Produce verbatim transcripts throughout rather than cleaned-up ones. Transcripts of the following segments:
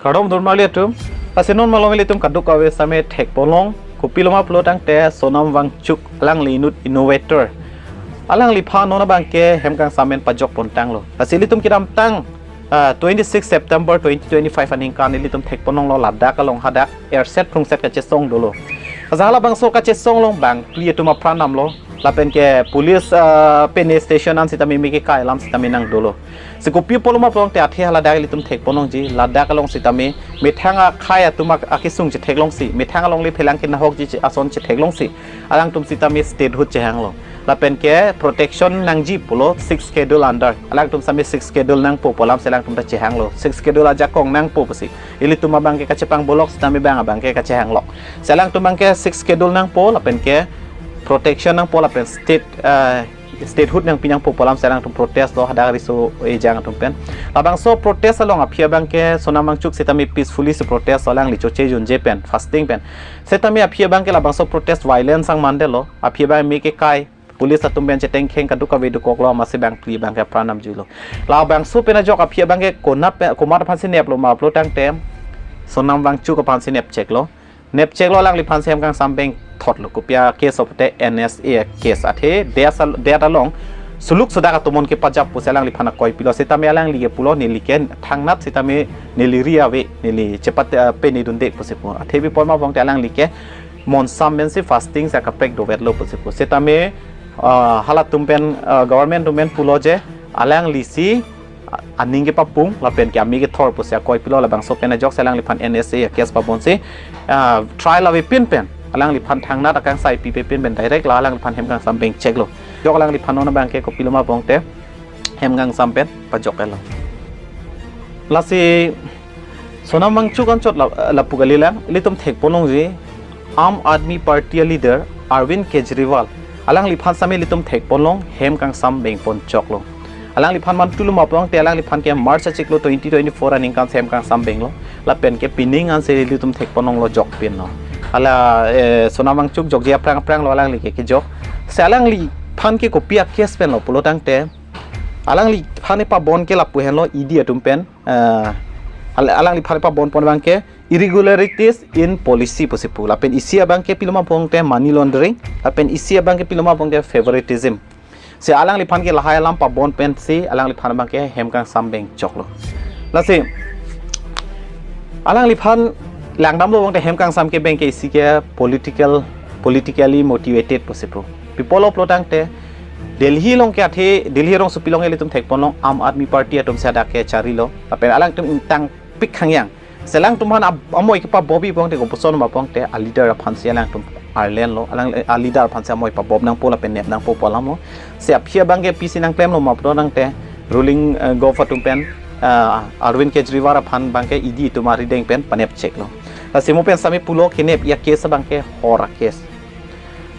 Kardom dormali atum. Lasi non malom ilitum kadokave sitame thekponlong. Kopiloma pulo tangte Sonam Wangchuk, alangli inut innovator. Alangliphan non abangke hem kangsam pen pajokpon tanglo. Lasi ilitum kedamtang, ah, twenty-six September twenty twenty-five aningkan ilitum thekponlonglo, ladak along hadak erset phrungset kachesong dolo. Lasi halabangso kachesong along bang phli atum apran damlo. Lapen ke police, ah, pene station an sitame meke kai alam sitame nang dolo. Si kopi apotlo ma pulo tangte athe haladak ilitum thekponlongji, ladak along sitame methang akhei atum ak-, akesung chetheklongsi, methang alongle phelang kenahokji che-, ason chetheklongsi, alangtum sitame statehood chehanglo. Lapen ke protection nangji pulo sixth schedule under. Alangtum sitame sixth schedule nangpo pu alam si alangtum ta chehanglo. Sixth schedule ajakong nangpo pusi. Ilitum abangke kachepangbolok sitame bang abangke kachehanglok. Si alangtum abangke sixth schedule nangpo lapen ke protection nangpo lapen state, eh, statehood nangpi nangpo pu alam si alangtum protest lo hadak riso ejang atum pen. Labangso protest along aphi abangke Sonam Wangchuk sitame peacefully si protest lo, alangli choche junje pen, fasting pen. Sitame aphi abangke labangso protest violence ang mandetlo. Aphi abang meke kai, police atum pen chetengkheng kadokave dokoklo, amatsi bang phli abangke apran damjuilo. Labangso pen ajok aphi abangke konat pen, komat aphan si neplo ma pulo tangte Sonam Wangchuk aphan si nepcheklo. Nepcheklo, alangliphan si hem kangsam bengthotlo, kopi a case pulote N S A case, athe det al-, det along suluk sudak atum non kepajap pusi alangliphan akoi pilo, sitame alangli ke pulo neli ke thangnat sitame neli ri ave, neli chepat, eh, pene dunde pusi pu. Athe pi apot ma pulo tangte alangli ke monsam pensi fasting si kaprek dovetlo pusi pu. Sitame, ah, halatum pen, ah, government atum pen pulo je alangli si a-, aning kepapung lapen ke ame kethor pusi akoi pilo, labangso pen ajok si alangliphan N S A case pabonsi, ah, trial avepin pen alangliphan thangnat akangsai pipepin pen direct la alangliphan hem kangsam bengcheklo. Ajok alangliphan non abangke kopiloma pulo tangte hem kangsam pen pajok-etlo. Lasi Sonam Wangchuk anchot la, lapu kalilang, ilitum thekponlongji Aam Aadmi Party a leader Arvind Kejriwal, alangliphan sitame ilitum thekponlong hem kangsam bengpon choklo. Alangliphan mantulo ma pulo tangte alangliphan ke March achiklo twenty twenty-four aningkan si hem kangsam benglo. Lapen ke pining ansi ilitum thekponlonglo jokpinlo. Hala, eh, Sonam Wangchuk jokji aphrang aphranglo alangli ke kejok. Si alangliphan ke kopi a case penlo pulo tangte, alangliphan epabon ke lapu henlo E D atum pen, eh, al-, alangliphan epabonpon abangke irregularities in policy pusi pu. Lapen isi abangke piloma pulo tangte money laundering. Lapen isi abangke piloma pulo tangte favoritism. Si alangliphan ke lahai alam pabon pensi alangliphan abangke hem kangsam bengchoklo. Lasi alangliphan langdamlo pulo tangte hem kangsam kebeng ke isi ke political, politically motivated pusi pu. Pi apotlo pulo tangte Delhi along ke athe, Delhi rongsopi along ilitum thekponlong Aam Aadmi Party atum si hadak ke charlilo. Lapen alangtum ingtangpik hangyang. Si alangtum aphan ab-, amoi kepabopji pulo tangte kopuson ma pulo tangte a leader aphan si alangtum arlenlo, alang, a leader aphan si amoi pabop nangpo lapen nep nangpo pu alamlo. Si aphi abangke pisi nangklemlo ma pulo tangte ruling, eh, Gov atum pen, eh, Arvind Kejriwal aphan abangke E D atum arideng pen panepcheklo. Lasi mo pen sitame pulo kenep a case abangke hor a case.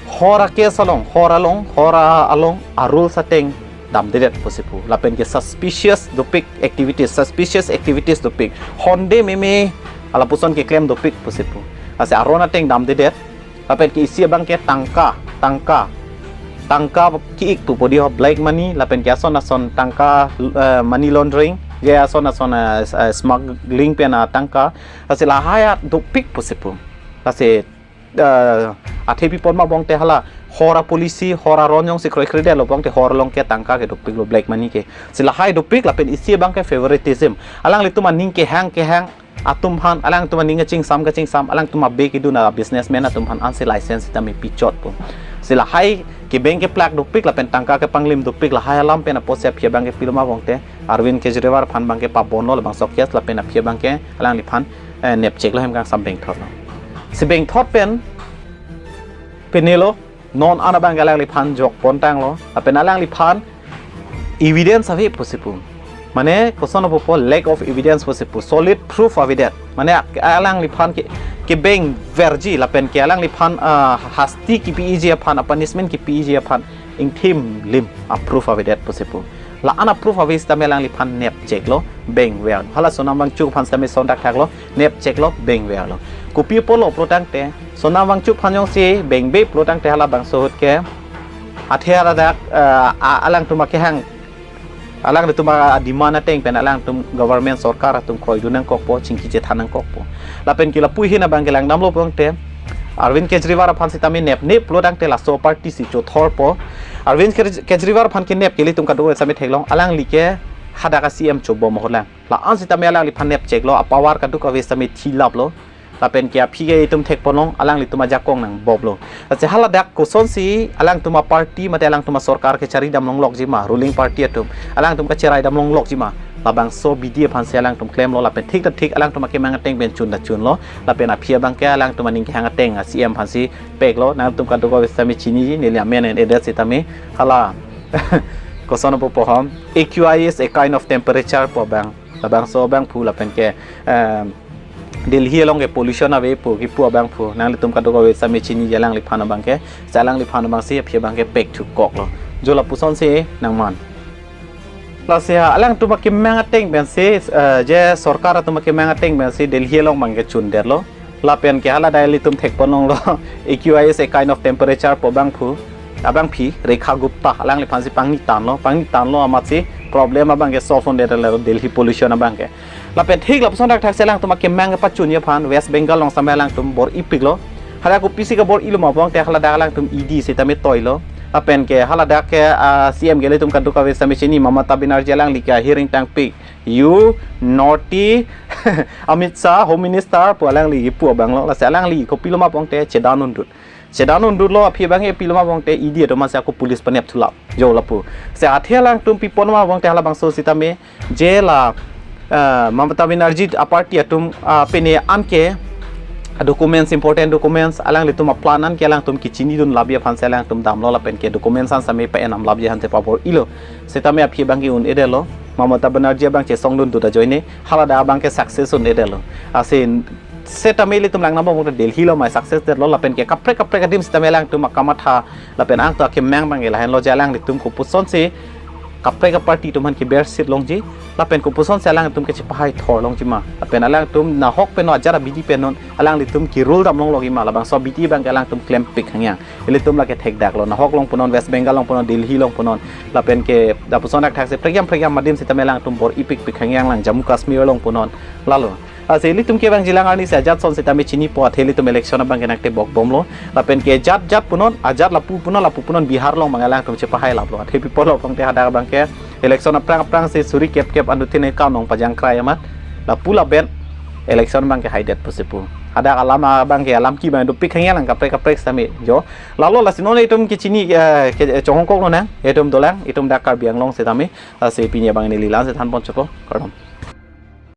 Hor a case along, hor along, hor a-, along a rules ateng damdedet pusi pu. Lapen ke suspicious dopik activities, suspicious activities dopik. Honde meme alapuson keklem dopik pusi pu. Lasi aron ateng damdedet. Lapen ke isi abangke tangka, tangka, tangka ki-ik pu pudi ho, black money, lapen ke ason ason tangka, eh, money laundering, je ason ason, eh, s-, eh, smuggling pen atangka. Lasi lahai adopik pusi pu. Lasi, eh, athe pi apot ma pulo tangte hala hor a policy, hor aron jongsi kroikredetlo pulo tangte hor along ke tangka ke dopiklo, black money ke. Si lahai dopik lapen isi abangke favoritism. Alanglitum aning kehang kehang atum aphan, alangtum aning kachingsam kachingsam, alangtum abe kedun a businessman atum aphan ansi license sitame pichot pu. Si lahai kebeng keplak dopik lapen tangka kepanglim dopik, lahai alam pen apotsi aphi abangke piloma pulo tangte Arvind Kejriwal aphan abangke pabonlo labangso case lapen aphi abangke alangliphan, eh, nepcheklo, hem kangsam bengthotlo. Si bengthot pen penelo, non an abangke alangliphan jokpon tanglo, lapen alangliphan evidence ave pusi pu. Mane koson pupo, lack of evidence pusi pu, solid proof avedet. Mane ak-, alangliphan ke, kebengverji lapen ke alangliphan, ah, hasti kipiji aphan, a punishment kipiji aphan ingthim lim a proof avedet pusi pu. La an a proof ave sitame alangliphan nepcheklo, bengver. Hala Sonam Wangchuk aphan sitame son thakthaklo, nepcheklo, bengverlo. Kopi apotlo pulo tangte Sonam Wangchuk aphan jongsi bengbe pulo tangte halabangso ahut ke athe haladak, eh, a-, alangtum akehang Alanglitum a-demand ateng pen alangtum government sorkar atum kroidun nangkokpo, chingki chethan nangkokpo. Lapen ke lapu ahin abang ke langdamlo pulote, Arvind Kejriwal aphan sitame nepnep pulo tangte laso party si chothorpo. Arvind Kej-, Kejriwal aphan kenep ke ilitum kadokave sitame theklong, alangli ke hadak a-C M chobom ahut lang. La-an sitame alangliphan nepcheklo, a-power kadokave sitame thilaplo. Lapen ke aphi ke itum thekponlong, alanglitum ajakong nangbomlo. Lasi haladak kosonsi alangtum a-party mate alangtum a-sorkar ke charidam longlokji ma, ruling party atum. Alangtum kacherai dam longlokji ma. Labangso abidi aphansi alangtum klemlo, lapen thik ta thik alangtum akemang ateng pen chun ta chunlo. Lapen aphi abang ke alangtum aning kehang ateng a-C M aphansi peklo. Nangtum kadokave sitame chiniji, neli amen en edet sitame hala koson apo pohom. A Q I is a kind of temperature pu abang. Labangso abangphu lapen ke, em, Delhi along ke pollution ave pu kipu abangphu. Nanglitum kadokave sitame chiniji alangliphan abang ke. Si alangliphan abangsi aphi abang ke pekthukoklo. Jo lapusonsi nangman. Lasi alangtum akemang ateng pensi, eh, je sorkar atum akemang ateng pensi Delhi along abang ke chundetlo. Lapen ke haladak ilitum thekponlonglo. A Q I is a kind of temperature pu abangphu. Abangpi, Rekha Gupta, alangliphansi pangni tanlo, pangni tanlo amatsi problem abang ke solve undetlo Delhi pollution abang ke. Lapen thik lapuson thakthaksi alangtum akemang kepachunji aphan, West Bengal along sitame alangtum bor-ipiklo. Hadak kopisi kabor-ilo ma pulote haladak alangtum E D sitame toilo. Lapen ke haladak ke, ah, C M ke ilitum kadokave sitame chini, Mamata Banerjee alangli ke ahiring tangpik. You naughty Amit Shah, Home Minister pu alangli kipu abanglo. Lasi alangli kopilo ma pulote chedan undut. Chedan undutlo, aphi abang ke pilo ma pulote E D atum masi ako police panep thulap. Jo lapu. Si athe alangtum pipon ma pulote halabangso sitame je la, eh, Mamata Banerjee a-party atum, ah, pine anke documents, important documents, alanglitum a-plan anke alangtum kechinidun lapji aphansi alangtum damlo lapen ke documents an sitame pa-en dam lapji aphansi pabor-ilo. Sitame aphi abang ke un-edetlo. Mamata Banerjee abang chesongdun dut ajoine, haladak abang ke success un-edetlo. Lasi sitame ilitum langdamlo pulote Delhi along mai success detlo lapen ke kaprek kaprek adim sitame alangtum akamatha lapen angto akemang abang ke lahenlo je alanglitum kopusonsi kaprek a-party atum aphan kebersit longji lapen kopusonsi alangtum kechepahai thor longji ma. Lapen alangtum nahok pen ajat abidi pen non alanglitum kerule dam longlokji ma, labangso abidi abang ke alangtum klempik hangyang. Ilitum lake thekdaklo, nahok along punon, West Bengal along punon, Delhi along punon. Lapen ke lapuson thakthaksi prekjam prekjam adim sitame alangtum bor-ipikpik hangyang lang, Jammu Kashmir along punon. Lalo. Lasi ilitum kevangji alang arnisi ajat ason sitame chinipo, athe ilitum election abang ke nangtebok bomlo. Lapen ke jat jat punon, ajat lapu punon, lapu punon Bihar along abang alangtum chepahai laplo. Athe pi apotlo pulote hadak abang ke election aphrang aphrangsi suri kep kep anuttin account nangpajangkrai amat. Lapu lapen election abang ke haidet pusi pu. Hadak alam abang ke alam ke abang dopik hangyang lang kaprek kaprek sitame. Jo. Lalo lasi non itum kechini, eh, ke, eh, chonghongkoklo nang, itum dolang, itum dak Karbi Anglong sitame. Lasi pini abang neli la-ansi thanpon choklo. Kardom.